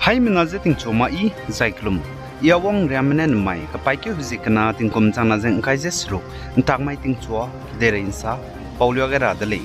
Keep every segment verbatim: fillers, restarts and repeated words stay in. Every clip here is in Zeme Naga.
Haimena je tingchua ma i, zai kelum. I Awang Riame ne namai kapaîkeu hezie kena tingkum changna ze ngkai ze seruk, ntak mai tingchua, kederei nsa, paulia gai ra de lei.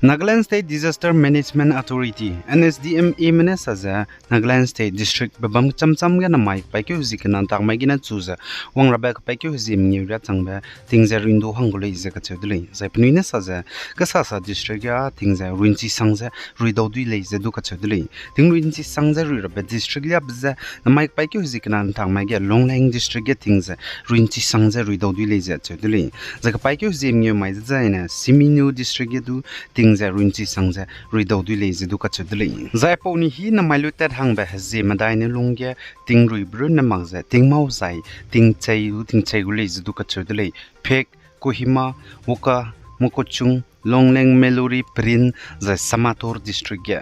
Nagaland State Disaster Management Authority, N S D M A me ne sa ze, Nagaland State District bebam chamcham ge namai kapaîkeu hezie kena ntak mai gene chu ze, wang rabe kapaîkeu hezie mengeu riâ changbe, ting ze ruindu hang gu lei ze kacheu de lei. Zai penui ne sa ze, kesasa district ge ting ze ruinchi sang ze ruidau dui lei ze du kacheu de lei. Ting ruinchi sang ze rui rabe district liabe ze, namai kapaîkeu hezie kena ntak mai ge Longleng district ge ting ze ruinchi sang ze ruidau dui lei ze cheu de lei. Zai kapaîkeu hezie mengeu mai ze zaine Siminu district ge du ting ze ruinchi sang ze ruidau dui lei ze du kacheu de lei. Zai pau ni hi namai lutat hangbe hezie medai ne lung ge ting ruibe runne mak ze tingmau zai tingchei du tingchei gu lei ze du kacheu de lei. Phek, Kohima, Wokha, Mokokchung, Longleng, Meluri, Peren, zai Shamator district ge.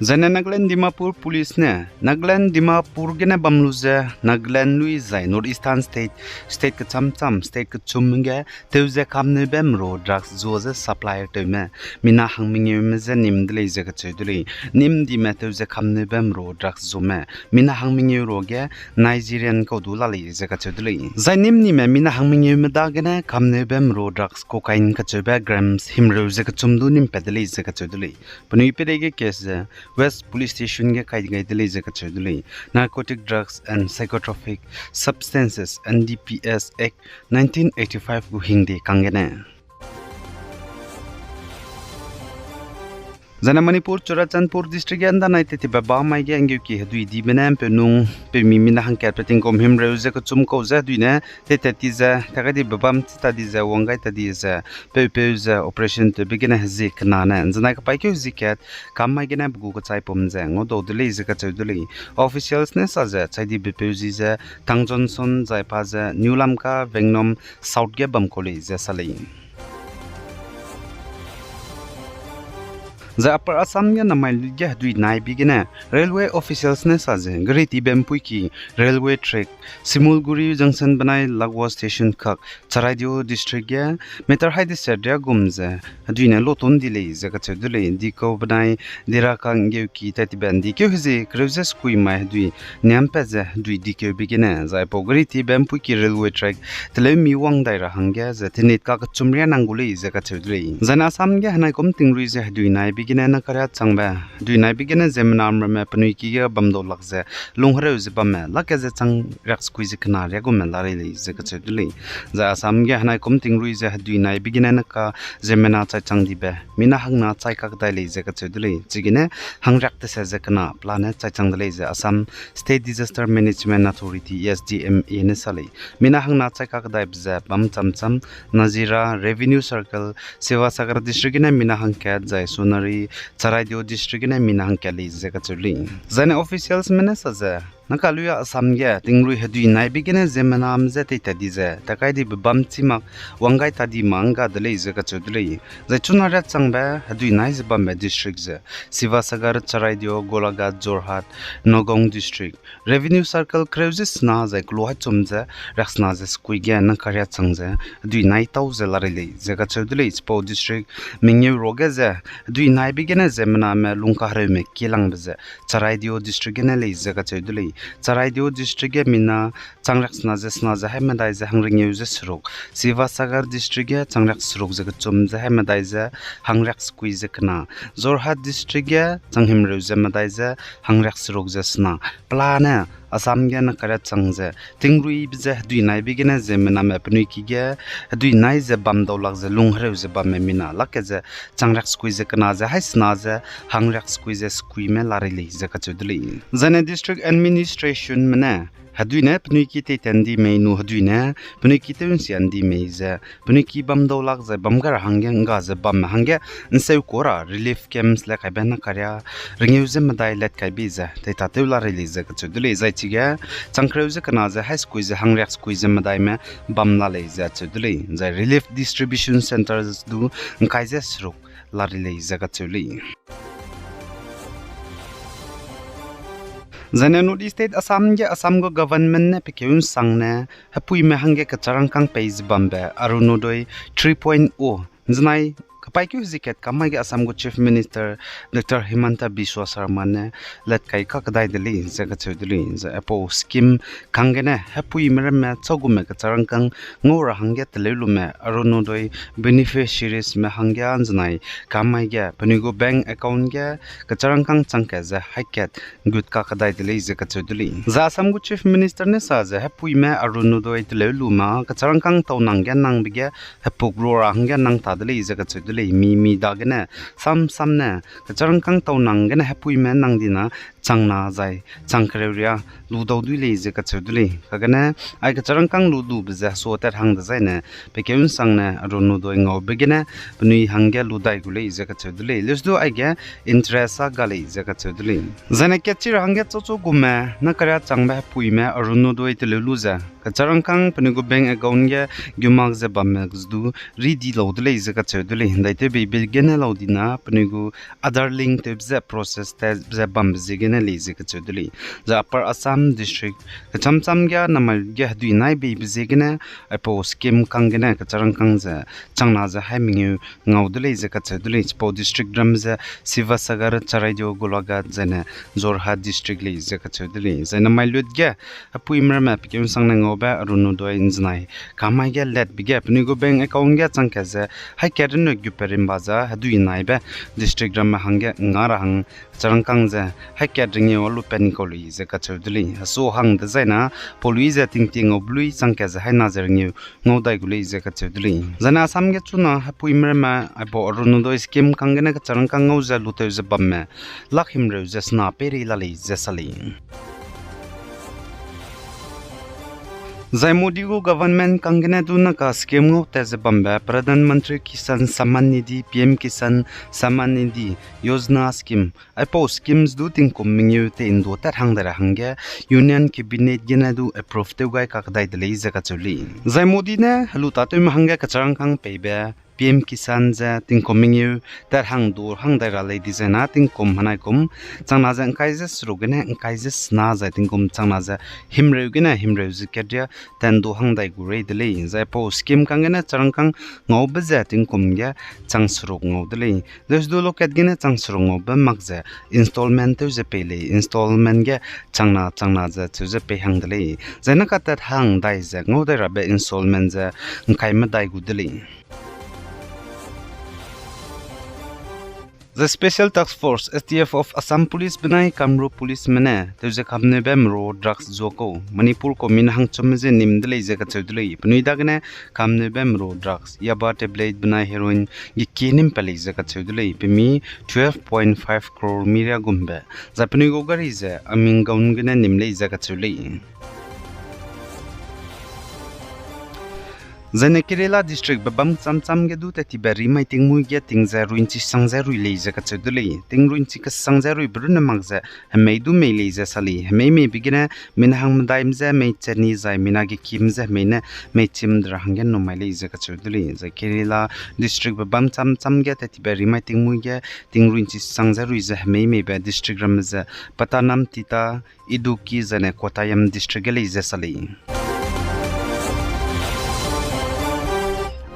Zaine Nagaland Dimapur Police ne, Nagaland Dimapur gene bam lu ze, Nagaland lui zai North Eastern State, state kechamcham, state kechum ge, tew ze kamneube mru drugs zua ze supplier tewme, mina hangmengeume je nim de lei ze kacheu de lei. Nim dime tew ze kamneube mru drugs zuame, mina hangmengeu ruage, Nigerian kau du la lei ze kacheu de lei. Zai nim nime mina hangmengeume dagene kamneube mru drugs cocaine kacheube grams himreu ze kechum du nim pat de lei ze kacheu de lei. Penui peireige case ze West Police Station ge kai gai de lei ze kacheu de lei. Narcotic Drugs and Psychotropic Substances, N D P S Act nineteen eighty-five gu hingde kanggene. Zaine Manipur Churachandpur district ge ndanai tetibe bam mai ge nggeuki hedui dibe ne mpeu nung peumi mina hangkatbe tingkum himreu ze kechum kau ze hedui ne tetat ti ze, tagai dibe bam chi ta di ze, wang gai ta di ze, peupeu ze operation tewbe gene hezie kena ne nzenai kapaîkeu hezie kat kam mai gene pe gu kechaipum ze ngaudau de lei ze kacheu de lei. Officials ne sa ze chai dibepeu zi ze Thang Johnson zai pa ze New Lamka, Vengnom South ge bam kau lei ze sa lei. Zai Upper Assam ge namai lu ge hedui naibe gene railway officials ne sa ze gari tibe mpuiki railway track Simulguri junction benai Lagwa station kak Charaideo district ge meter hai deset riagum ze hedui ne loton di lei ze kacheu de lei. Dikau benai Diraka nggeuki tat tibe ndikeu hezie kereu ze sekui mai hedui niampat ze hedui dikeube gene zai pau gari tibe mpuiki railway track teleumi wang dai ra hangge ze tenit kakechum riâ nang gu lei ze kacheu de lei. Zaine Assam ge henaikum tingrui ze hedui naibe gene nakaria changbe hedui naibe gene ziemmena ramme penui ki ge bamdau lak ze lunghereu ze bamme lak ge ze chang riak sekui ze kena riagume la rei lei ze kacheu de lei. Zai Assam ge henaikum tingrui ze hedui naibe gene naka ziemmena chaichang dibe mina hangna chai kakdai lei ze kacheu de lei. Chigene hangriak tese ze kena pelane chaichang de lei ze Assam State Disaster Management Authority, S D M A ne sa lei. Mina hangna chai kakdaibe ze bam chamcham Nazira, Revenue Circle, Sivasagar district gene mina hangkat zai Sonari, Charaideo district gene mina hangkat lei ze kacheu lei. Zaine officials me ne sa ze nakaluia Assam ge tingrui hedui naibe gene ziemmename je teitat di ze takai dibe bam chi mak wang gai ta di ma ngga de lei ze kacheu de lei. Zai chuna riat changbe hedui nai ze bambe district ze Sivasagar, Charaideo, Golaghat, Jorhat, Nagaon district. Revenue Circle kereu ze sena zai kelu hai chum ze riaksena ze sekui ge nang kariat chang ze hedui nai tau ze la rei lei ze kacheu de lei. Chipau district mengeu ruage ze hedui naibe gene ziemmename lungkahereume kielangbe ze Charaideo district gene lei ze kacheu de lei. Charaideo district ge mina chang riaksena ze sena ze hai medai ze hang rengeu ze seruk, Sivasagar district ge chang riak seruk ze kechum ze hai medai ze hang riak sekui ze kena, Jorhat district ge chang himreu ze medai ze hang riak seruk ze sena, pelane Assam ge nang kariat chang ze tingruibe ze hedui naibe gene ziemmename penui ki ge hedui nai ze bam dau lak ze lunghereu ze bamme mina lak ke ze chang riak sekui ze kena ze hai sena ze hang riak sekui ze sekuime la rei lei ze kacheu de lei. Zaine district administrationme ne hedui ne penui ki teitat ndi mei nu hedui ne penui ki tew nsia ndi mei ze penui ki bam dau lak ze bam gai ra hangge ngga ze bamme hangge nseu kua ra relief camps le kaibe nang karia rengeu ze medai let kaibe ze teitatew la rei lei ze kacheu de lei. Zai chige chang kereu ze kena ze hai sekui ze hang riak sekui ze medaime bam la lei ze acheu de lei. Zai relief distribution centres du ngkai ze seruk la rei lei ze kacheu lei. Zaine North East State Assam ge Assam gu government ne pekeu nsangne hepuime hangge kecharangkâng pei ze bambe Orunodoi three point o nzenai kapaîkeu hezikat kamai ge Assam gu Chief Minister Doctor Himanta Biswa Sarma ne latkai kakdai de lei ze kacheu de lei. Zai aipau scheme kanggene hepuime ramme châugume kecharangkâng ngau ra hangge teleu lume Orunodoi beneficiariesme hangge nzenai kamai ge penui gu bank account ge kecharangkâng changkat ze haikat gut kakdai de lei ze kacheu de lei. Zai Assam gu Chief Minister ne sa ze hepuime Orunodoi teleu lu ma kecharangkâng tau nang ge nangbe ge hepuk ru ra hangge nang ta de lei ze kacheu de lei. Mi, mi dagene, sam, sam ne, kecharangkâng tau nang gene hepuime nang dina changna zai chang kereu ria lu dau dui lei ze kacheu de lei. Kagene, ai kecharangkâng lu lube ze hesuatat hang dezaine, pekeu nsangne Orunodoi ngaube gene penui hangge lu dai gu lei ze kacheu de lei. Leusdu aige interest a ga lei ze kacheu de lei. Zaine katchi ra hangge châuchâugume nakaria changbe hepuime Orunodoi teleu lu ze kecharangkâng penui gu bank account ge gu mak ze bamme du ridi lau de lei ze kacheu de lei. Ndaitewbeibe gene lau dina penui gu Aadhaar link tewbe ze process tat ze bambe ziegene lei ze kacheu de lei. Zai Upper Assam district kechamcham ge namai ge hedui nai beibe ziegene aipau scheme kanggene kecharangkâng ze changna ze hai mengeu ngau de lei ze kacheu de lei. Chipau district ram ze Sivasagar, Charaideo, Golaghat zaine Jorhat district lei ze kacheu de lei. Zai namai lut ge hepuime ramme pekeu nsangne ngaube Orunodoi nzenai kamai ge latbe ge penui gu bank account ge changkat ze haikat rene gu perimba ze hedui naibe district ramme hangge nga ra hang kecharangkâng ze haikat rengeu a lu pat ni kau lei ze kacheu de lei. Hesu hang dezaina pau lui ze tingtie ngaube lui changkat ze haina ze rengeu ngau dai gu lei ze kacheu de lei. Zaine Assam ge chuna hepuime ramme aipau Orunodoi scheme kanggene kecharangkâng ngau ze lutew ze bamme lak himreu ze sena peirei la lei ze sa lei. Zai Modi gu government kanggene du naka scheme ngau tat ze bambe Pradhan Mantri Kisan Samman Nidhi, P M Kisan Samman Nidhi Yojana scheme, aipau schemes du tingkum mengeu tei ndu tat hang dai ra hangge Union Cabinet gene du approve tew gai kakdai de lei ze kacheu lei. Zai Modi ne helu tatewme hangge kecharangkâng peibe P M Kisan ze tingkum mengeu tat hang du hang dai ra lei dizaina tingkum henaikum changna ze ngkai ze seruk gene ngkai ze sena zai tingkum changna ze himreu gene himreu ze katria tat ndu hang dai gu rei de lei. Zai aipau scheme kanggene kecharangkâng ngaube ze tingkum ge chang seruk ngau de lei. Leusdu lokat gene chang seruk ngaube mak ze installment tew ze pei lei, installment ge changna changna ze cheu ze pei hang de lei. Zai naka tat hang dai ze ngau dai rabe installment ze ngkai medai gu de lei. Zai Special Task Force, S T F of Assam Police benai Kamrup Policeme ne tewze kamneube meru drugs zuakau Manipur kaumi ne hangchumme ze nim de lei ze kacheu de lei. Penui dagene kamneube meru drugs, yaba tablet benai heroin gekie nim pat lei ze kacheu de lei. Pemi twelve point five crore miria gumbe. Zai penui gu gari ze Amingaon gene nim lei ze kacheu lei. Zaine Kerala district bebâm chamcham ge du tat tibe rimai tingmuî ge ting ze ruinchi sang ze rui lei ze kacheu de lei. Ting ruinchi kesang ze ruibe runne mak ze hemei du mei lei ze sa lei. Hemei meibe gene mina hang medaime ze mei cheni zai mina gekim ze hemei ne mei chim de ra hangge numai lei ze kacheu de lei. Zai Kerala district bebâm chamcham ge tat tibe rimai tingmuî ge ting ruinchi sang ze rui ze hemei meibe district ramme ze Pathanamthitta, Idukki zaine Kottayam district ge lei ze sa lei.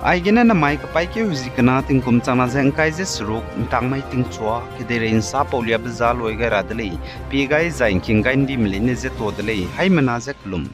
Aigene namai kapaîkeu hezi kena tingkum changna ze ngkai ze seruk ntangmai tingchua kedeirei nsa pauliabe za lui gai ra de lei. Pie gai zai ngking gai ndime leine ze tuâ de lei. Haimena ze kelum.